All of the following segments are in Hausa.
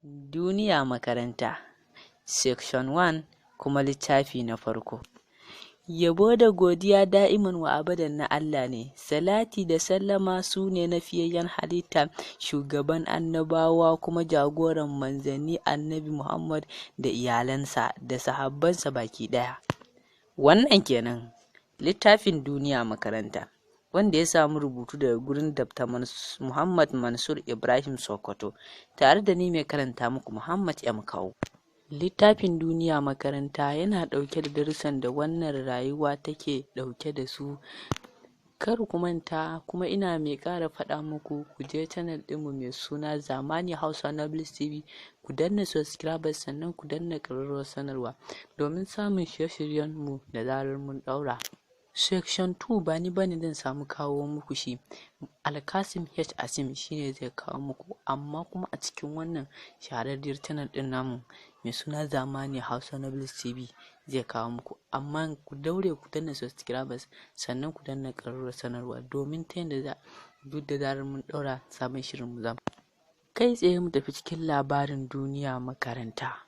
Duniya Makaranta, Section 1, kuma littafi na farko. Yabo da godiya da'iman wa abadan na Allah ne, salati da sallama su ne na fiyayyen halitta, shugaban annabawa kuma jagoran manzanni, Annabi Muhammad da iyalansa da sahabbansa baki ɗaya. Wannan kenan littafin Duniya Makaranta, wanda ya samu rubutu daga gurin Dr. Muhammad Mansur Ibrahim Sokoto, tare da ni mai karanta muku, Muhammad M. Kawo. Littafin Duniya Makaranta yana ɗauke da darussan da wannan rayuwa take ɗauke da su. Kar ku manta, kuma ina mai ƙara faɗa muku, ku je channel ɗinmu mai suna Zamani Hausa Nobles TV, ku danna subscribe, sannan ku danna ƙararrawar sanarwa domin samun shirye-shiryenmu da zarar mun ɗaura. Section 2 ba ni bane zan samu kawo muku shi, Alkasim H Asim shine zai kawo muku, amma kuma a cikin wannan shahararriyar channel ɗin namu mai suna Zamani Hausa Nobles TV zai kawo muku. Amma ku daure ku danna subscribers, sannan ku danna ƙararrawar sanarwa, domin ta yadda za duk da zarar mun ɗaura sabon shirin mu za kai tsaye mu tafi cikin labarin Duniya Makaranta.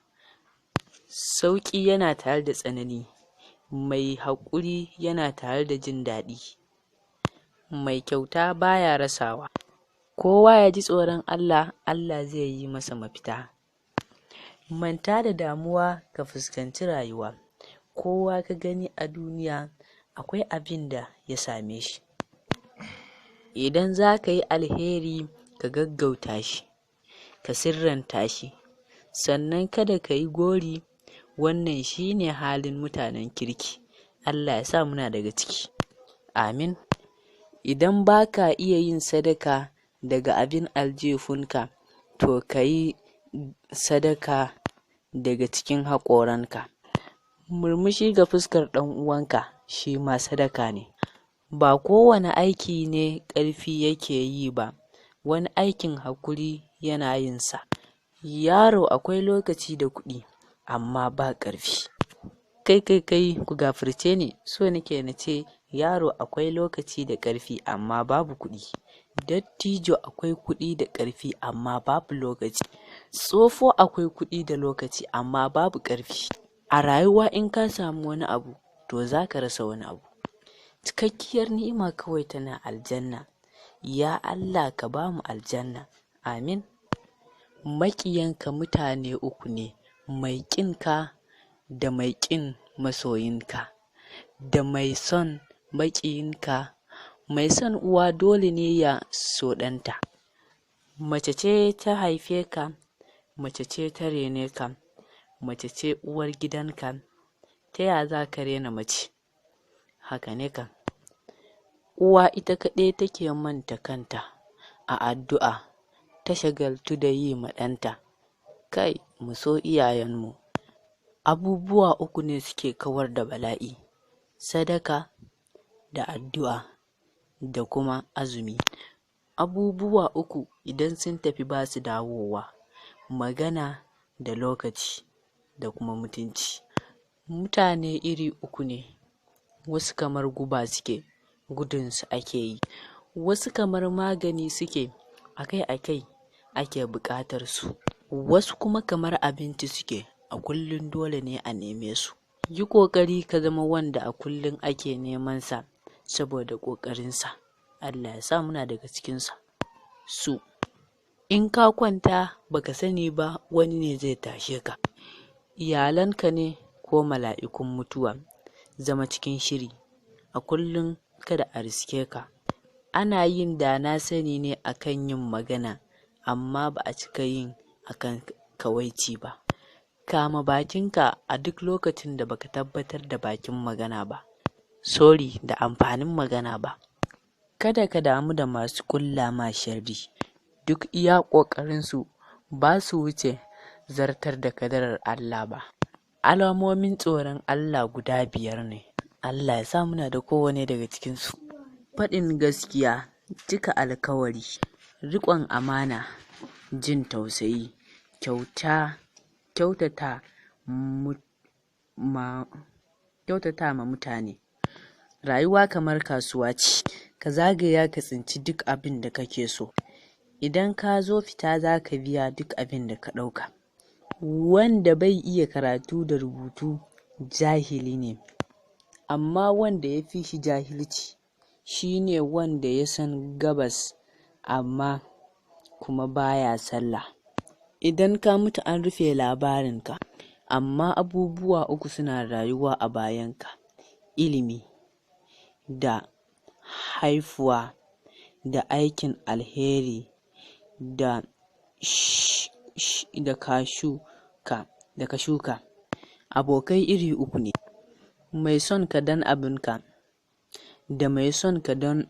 Sauƙi yana tare da tsanani, mai haƙuri yana tare da jin daɗi, mai kyauta baya rasawa. Kowa ya ji tsoron Allah, Allah zai yi masa mafita. Manta da damuwa, ka fuskanci rayuwa. Kowa ka gani a duniya akwai abin da ya same shi. Idan za ka yi alheri, ka gaggauta shi, ka sirranta shi, sannan kada ka yi gori. Wannan shine halin mutanen kirki. Allah ya sa muna daga ciki, amin. Idan ba ka iya yin sadaka daga abin aljihunka, to ka yi sadaka daga cikin haƙoranka. Murmushi ga fuskar ɗan uwanka shi ma sadaka ne. Ba kowane aiki ne ƙarfi yake yi ba, wani aikin haƙuri yana yin sa. Yaro akwai lokaci da kuɗi, amma ba ƙarfi. Kai, kai, kai, ku gafarce ni, so nake na ce yaro akwai lokaci da ƙarfi, amma babu kuɗi. Dattijo akwai kuɗi da ƙarfi, amma babu lokaci. Tsofo akwai kuɗi da lokaci, amma babu ƙarfi. A rayuwa, in ka samu wani abu, to za ka rasa wani abu. Cikakkiyar ni'ima kawai tana Aljanna. Ya Allah, ka ba mu Aljanna, amin. Maƙiyanka mutane uku ne: mai ƙinka, da mai ƙin masoyinka, da mai son maƙiyinka. Mai son uwa dole ne ya so ɗanta. Mace ce ta haife ka, mace ce ta rene ka, mace ce uwar gidanka. Ta ya za ka rena mace? Haka ne kam. Uwa ita kaɗai take manta kanta a addu'a, ta shagaltu da yi ma ɗanta. Kai, mu so iyayenmu. Abubuwa uku ne suke kawar da bala'i: sadaka, da addu'a, da kuma azumi. Abubuwa uku idan sun tafi ba su dawowa: magana, da lokaci, da kuma mutunci. Mutane iri uku ne: wasu kamar guba suke, gudunsu ake yi; wasu kamar magani suke, akai-akai ake buƙatar su; wasu kuma kamar abinci suke, a kullum dole ne a neme su. Yi ƙoƙari ka zama wanda a kullum ake neman sa saboda ƙoƙarinsa. Allah ya sa muna daga cikinsa su. In ka kwanta baka sani ba, wani ne zai tashe ka, iyalanka ne ko mala'ikun mutuwa. Zama cikin shiri a kullum, kada a riske ka. Ana yin da na sani ne akan yin magana, amma ba a cika yin akan kawaici ba. Kama bakinka a duk lokacin da baka tabbatar da bakin magana ba, sorry, da amfanin magana ba. Kada ka damu da masu ƙulla ma sharri, duk iya ƙoƙarinsu ba su wuce zartar da kadarar Allah ba. Alamomin tsoron Allah guda biyar ne. Allah ya sa muna da kowane daga cikinsu: faɗin gaskiya, cika alkawari, riƙon amana, jin tausayi, kyauta, kyautata ma mutane. Rayuwa kamar kasuwa ce, ka zagaya ka tsinci duk abin da kake so. Idan ka zo fita za ka biya duk abin da ka ɗauka. Wanda bai iya karatu da rubutu jahili ne, amma wanda ya fi shi jahilci shi ne wanda ya san gabas amma kuma ba ya sallah. Idan ka mutu an rufe labarinka, amma abubuwa uku suna rayuwa a bayanka: ilimi da haifuwa da aikin alheri da ka shuka. Abokai iri uku ne: mai son ka don abinka, da mai son ka don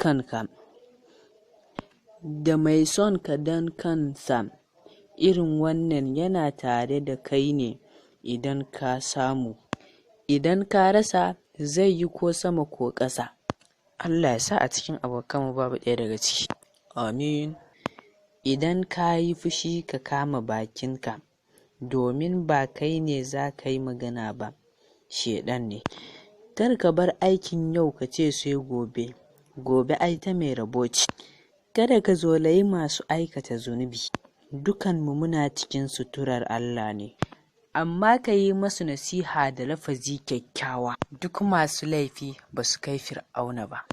kanka, da mai son ka don kansa. Irin wannan yana tare da kai ne idan ka samu, idan ka rasa zai yi ko sama ko ƙasa. Allah ya sa a cikin abokanmu babu ɗaya daga ciki. Amin. Idan ka yi fushi ka kama bakinka, domin ba kai ne za ka yi magana ba, Shaiɗan ne. Kar ka bar aikin yau ka ce sai gobe, gobe ai ta mai rabo ce. Kada ka zolayi masu aikata zunubi, dukanmu muna cikin suturar Allah ne. Amma ka yi masu nasiha da lafazi kyakkyawa. Duk masu laifi ba su kai Fir'auna ba,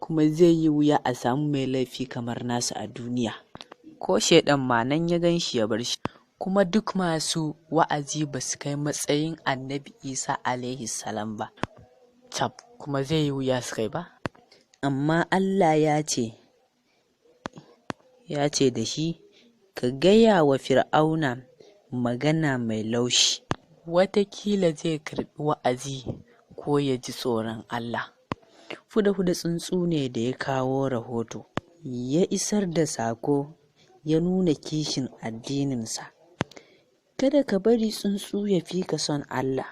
kuma zai yi wuya a samu mai laifi kamar nasa a duniya. Ko Shaiɗan ma nan ya gan shi ya bar shi. Kuma duk masu wa'azi ba su kai matsayin Annabi Isa alaihi salam ba. Cap, kuma zai yi wuya su kai ba. Amma Allah ya ce da shi, ka gaya wa Fir'auna magana mai laushi, wataƙila zai karɓi wa'azi ko ya ji tsoron Allah. Huda-huda tsuntsu ne da ya kawo rahoto, ya isar da sako, ya nuna kishin addininsa. Kada ka bari tsuntsu ya fi ka son Allah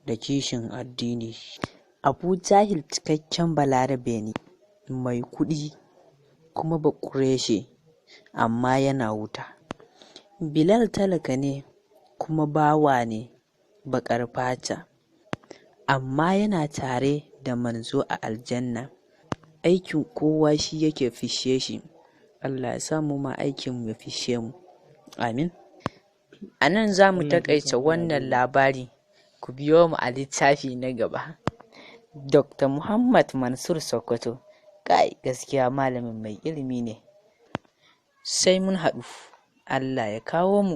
da kishin addini. Abu Jahil cikakken Balarabe ne, mai kuɗi kuma Baƙuraishe, amma yana wuta. Bilal talaka ne kuma bawa ne baƙar fata, amma yana tare da manzo a aljanna. Aikin kowa shi yake fishe shi. Allah ya sa mu ma aikinmu ya fishe mu. Amin. A nan za mu taƙaita wannan labari. Ku biyo mu a littafi na gaba. Dr. Muhammad Mansur Sokoto. Kai, gaskiya malamin mai ilimi ne. Sai mun haɗu. Allah ya kawo mu.